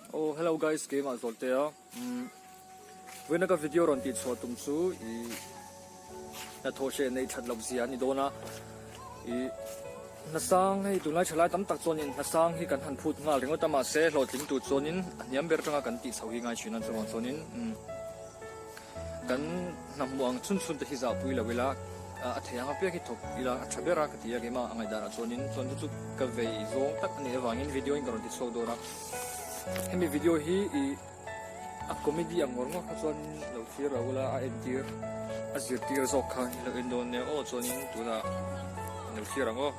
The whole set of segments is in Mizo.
Oh hello guys keimah Zawltea umm vawiina ka video rawn tih chhuah tum chu ih hnathawh hreh neih that loh zia a ni dawn a ih hnasang hei tunlai thalai tam tak chuanin hnasang hi kan han phut nghal ringawt a mahse hlawhtling tur chuanin a hniam ber atanga kan tih chho hi ngai thin a chuvang chuanin umm Kan hna hmuh ang chhun chhun te hi zahpui lo ila, a thei ang apiang hi thawk ila a tha ber a ka ti a, keimah a ngaihdanah chuanin chuan chu chu ka vei zawng tak a nih avangin video in ka rawn ti chhuak dawn a. Hemi video hi ih a comedy ang ngawr ngawr kha chuan lo thlir lo ula a entir a zirtir zawk kha i lo en dawn nia aw chuanin tunah lo thlir ang aw.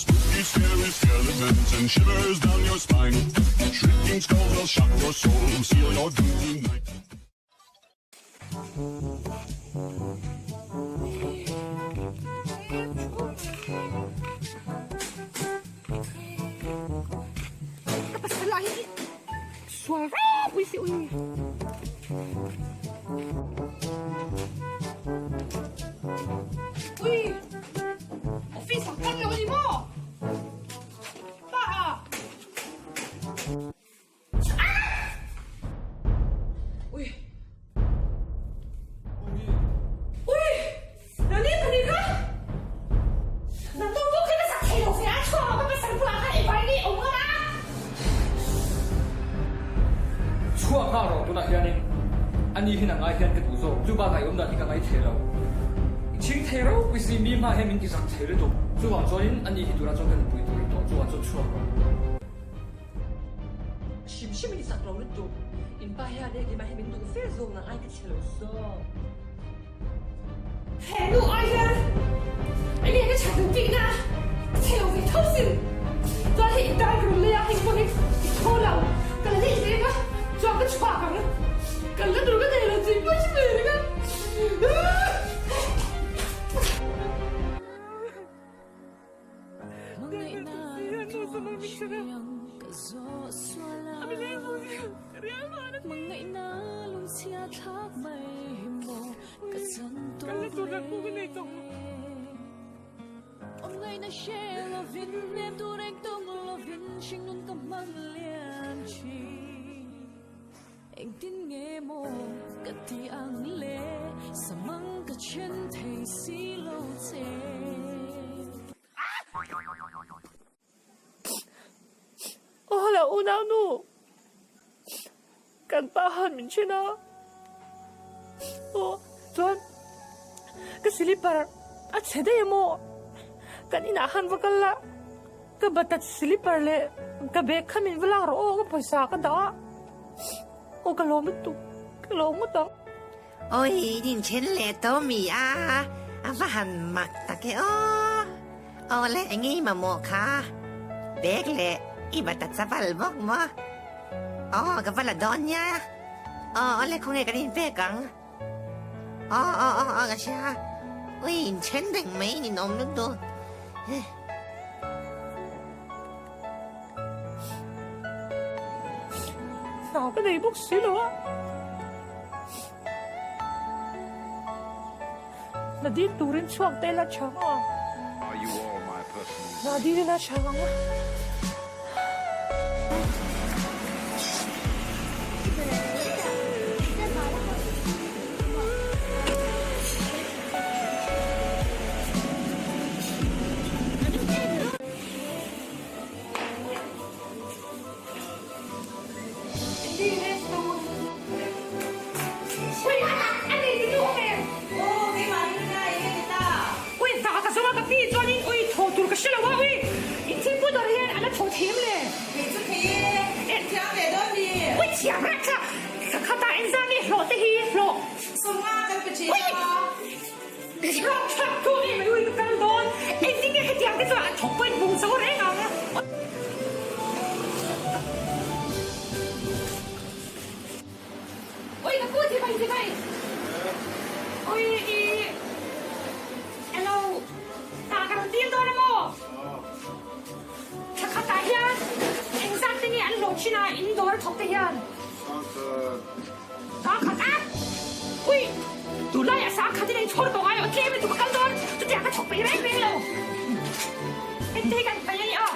Spooky, scary skeletons and shivers down your spine. Shrieking skulls will shock your soul, seal your doom tonight. Ka pasal ah hi sual ropui si ui. Ui. Office ah kal lo ni maw? Pa ah. Ui. Ui. Nani ka ni kha. Nang to pawh kha ka sak thei lo ve a chhuak a ka pasal bulah khan i vai nih awm ngam a. Chhuak nghal rawh tunah hianin ani hi nang ai hian ka duh zawk chu bakah i awm dan hi ka ngaithei lo. I chhing thei ropui si mi hma hian min ti zak thei lutuk. Chuvang chuanin ani hi tunah chuan ka nupui tur i tawh chuvang chuan chhuak rawh. Hrim hrim in i sak lo lutuk. In pa hian e keimah hi min duh fe zawk nang ai ka chhe lo zawk. He nu ai hian enge ka chhan duh tihna a chhe lo ve tho sin. Chuan hei i dar ka rawn lei a, hei pawh hi i thaw lo. Ka la lei ve a, chuan ka chhuak ang. Ka la tur ka nei lo tih pawh i hre ve reng a. Engtin nge maw ka ti ang le Samang ka then thei si lo che. Aw hello unau nu kan pa han min then a aw chuan ka slipper a chhe daih emaw kan inah khan va kal la ka bata slipper leh ka bag kha min va lak rawh aw ka pawisa ka dah a aw ka lawm lutuk ka lawm ngawt ang. Awi in then leh tawh mi a, a va han mak tak e aw. Aw le eng i mamawh kha, bag leh i bata chaval bawk maw? Aw ka va la dawn nia, aw aw le khawnge kan inpek ang? Aw aw aw aw ka hria, ui in then reng mai in inawm lutuk. Hna ka nei bawk si lo a. Hna dil turin chhuak te la chang a. Hna dil ila chang ang a. Ui ka pu chibai chibai ui i hello ta ka rawn tir dawn a maw thla khat ah hian engzat te nge an hlawh thin a in dawr a thawk te hian sangkhat a ui tunlai ah sangkhat in a inchhawr tawh ngai aw tlem lutuk ka kal dawn chutiang ka thawk peih reng reng lo hei te hi kan peih a ni a.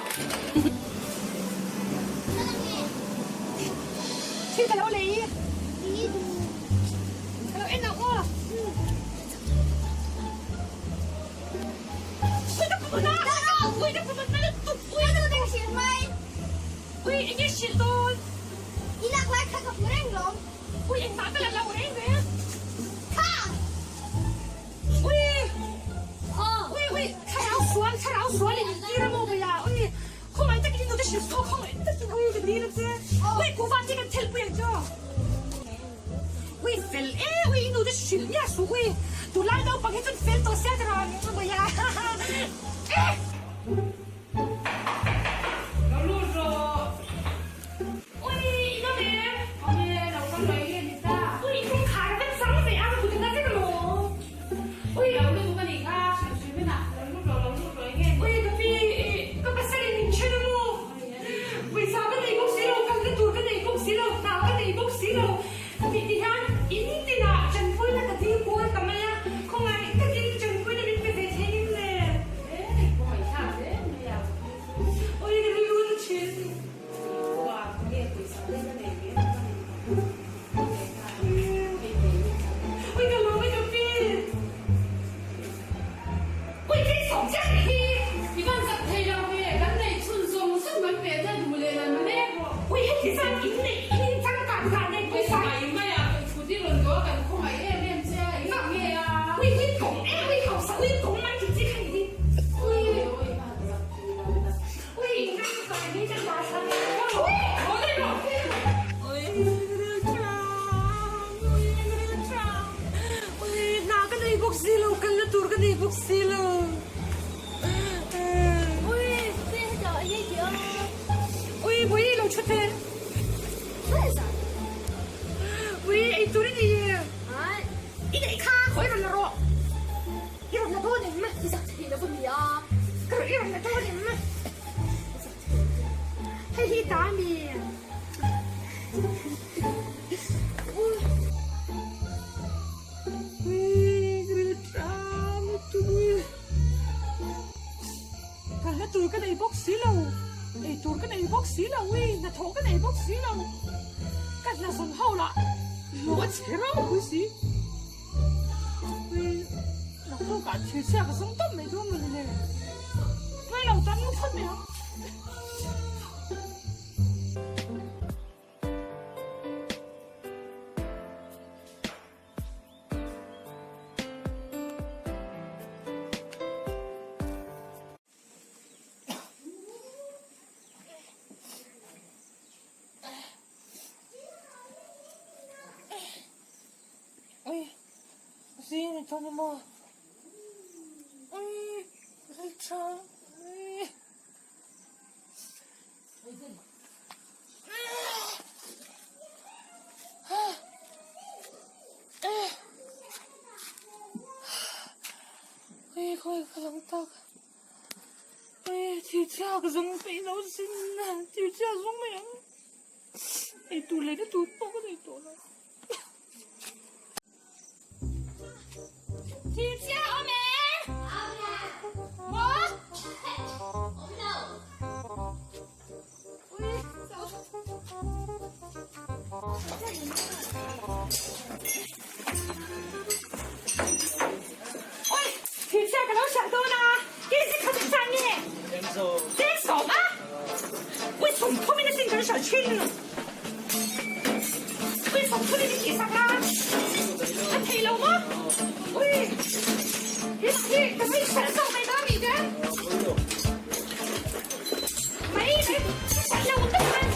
Thil ka lo lei. Ka lo en ang aw. Ui ka pumut a! Ui ka pumut na lutuk! Ui ka eng hrilh mai! Ui eng nge hrilh dawn? I lak lai kha ka hmu reng lawm. Ui engmah ka la lo reng reng. Kha! Ui! Ui ui thlarau sual thlarau sual in tir a maw bawih a ui khawngaih takin i nute hrilh suh khawngaih takin ui ka dil a che ui kuhva te kan thelh pui ang chu ui fel e ui i nute hrilh miah suh ui tunlai naupang hi chuan fel tawh sia ka rang a bawih a eh. Lo lut rawh. Ui i dam em? Awm e, lo kal mai nge ni ta. Ui i kawngkhar a vek chang ve a, ka kut a na vek alawm. Ui. Lo lut ka nih kha, hrilh hrim in ah. Lo lut rawh, lo lut rawh enge ni? Ui ka pi, i ka pasal in min then a maw? Pawisa ka nei bawk si lo, kalna tur ka nei bawk si lo, hna ka nei bawk si lo. Ka tih ti hian in tinah tanpuina ka dil kual ta mai a, khawngaih takin tanpuina min pe ve thei ngem le? Hei, khawngaih thlak hle mai a, ka pi chu. Ui ka rilru na thin. Ui ka lawm e ka pi. Ui thil sawm chiah nih hi. I van zak thei lo ve, kan neih chhun zawng zawng kan pe che duh leh lan mek rawh. Ui heti zat in neih in in changkan zan nen pawisa. Mai mai a, kan chhut i rawn duh a, kan khawngaih em em che a, eng nge a. Ui ui kawng em ui hausa ui kawng man ti chi kha ni hi. Ui ui van zak thei lo tak. Ui in Hna ka nei bawk si lo, kalna tur ka nei bawk si lo. Ui, Bawi lo thu teh. Ui, ei tur i nei e. I neih kha, khawi rawn la rawh. I rawn la dawn em? Ka i rawn la dawn em? Hei hi ta a mi. Kalna tur ka nei bawk si lo, ei tur ka nei bawk si lo, ui hnathawh ka nei bawk si lo. Ka hna zawn ho lah hlawh a chhe ropui si. Ui naktukah thil chhia ka zawng tawp mai dawn mawni le. Ngailo tan mu phawt mai ang. Ui, zing ni tawh ni maw? Ui, ril tha. Ui. Ui, khawi ka lang tak. Ui, thil chhia ka zawng peih lo sin. Thil chhia zawng mai ang. Ei tur leh na tur pawh ka nei tawh lo. Thil chhia awm e! Maw? Awm lo. Ui, Ui, thil chhia ka lo hriat dawn a, kei zet kha min chan nge? Sensawm a? Ui, sawmthum in a sin kan hriat thin. Ui, sawmthum in i tihsak a, a thei lo maw? Ui, hi hi ka hmei hriat zawk mai dawn a nih te. Mai mai, i hriat lo tak a ni.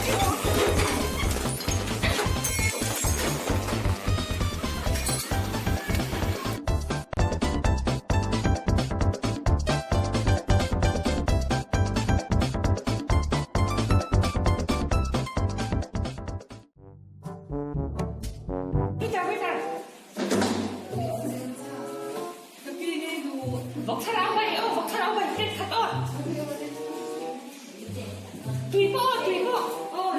Peter, Peter. Vawk thlarau bai aw, vawk thlarau bai hriat khat aw. Tui pawh aw, tui pawh. Aw.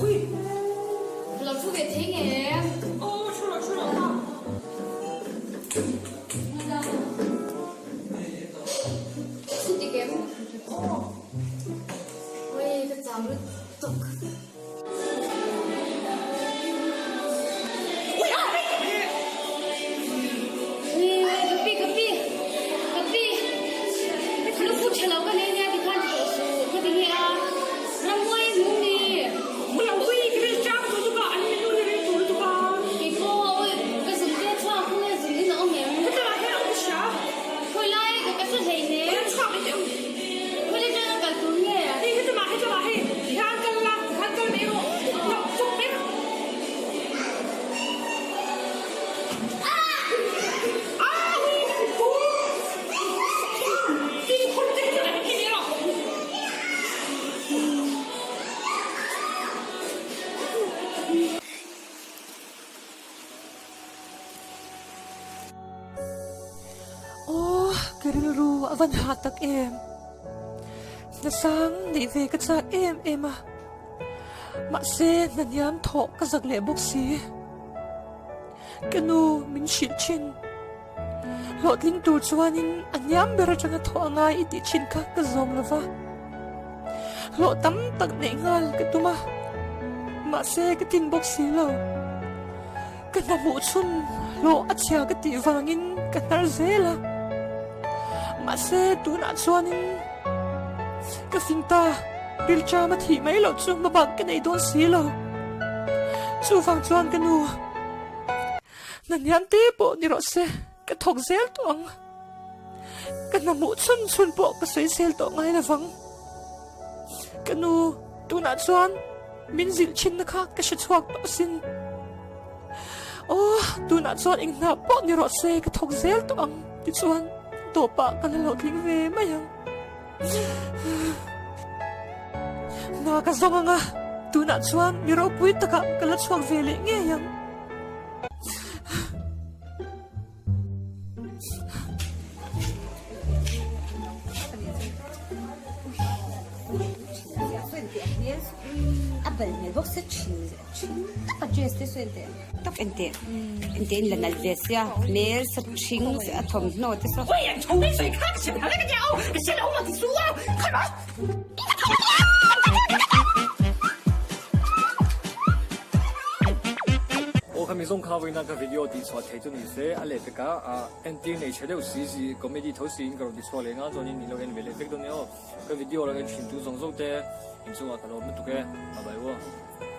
Ui. Lo thu ve thei nge? Aw, thu rawh, thu rawh. Thu dik em? Ka rilru a van hah tak em. Hna sang neih ve ka chak em em a. Mahse hna hniam thawh ka zak leh bawk si. Ka nu min hrilh thin. Hlawhtling tur chuanin a hniam ber atanga thawh a ngai i tih thin kha ka zawm lo va. Hlawh tam tak neih nghal ka tum a, mahse ka tlin bawk si lo. Ka hna hmuh chhun hlawh a chhia ka tih vangin ka hnar zel a, mahse tunah chuanin ka fing ta, rilṭam a thih mai loh chu hmabak ka nei dawn si lo. Chuvang chuan ka nu, hna hniam te pawh ni rawh se, ka thawk zel tawh ang. Ka hna hmuh chhun chhun pawh ka sawi zel tawh ngai lovang. Ka nu, tunah chuan min zilh thinna kha ka hre chhuak tawh asin. Aw, tunah chuan eng hna pawh ni rawh se ka thawk zel tawh ang tichuan tawpah ka la hlawhtling ve mai ang. Hna ka zawng ang a, tunah chuan mi ropui takah ka la chhuak ve leh ngei ang. A bal hmel bawk se thin thin tak a dress te sawi teh tak en teh en teh in la nalh ve sia hmel sa thing a thawmhnaw te saw. Aw kha mi zawng kha vawiina ka video tih chhuah thei chu ni se a leh pek a ah entir nei tha deuh si si comedy tho siin ka rawn ti chhuak leh nga chuanin in lo en ve leh vek dawn nia aw ka video lo en thin tu zawng zawng te inchungah ka lawm lutuk e bye bye aw.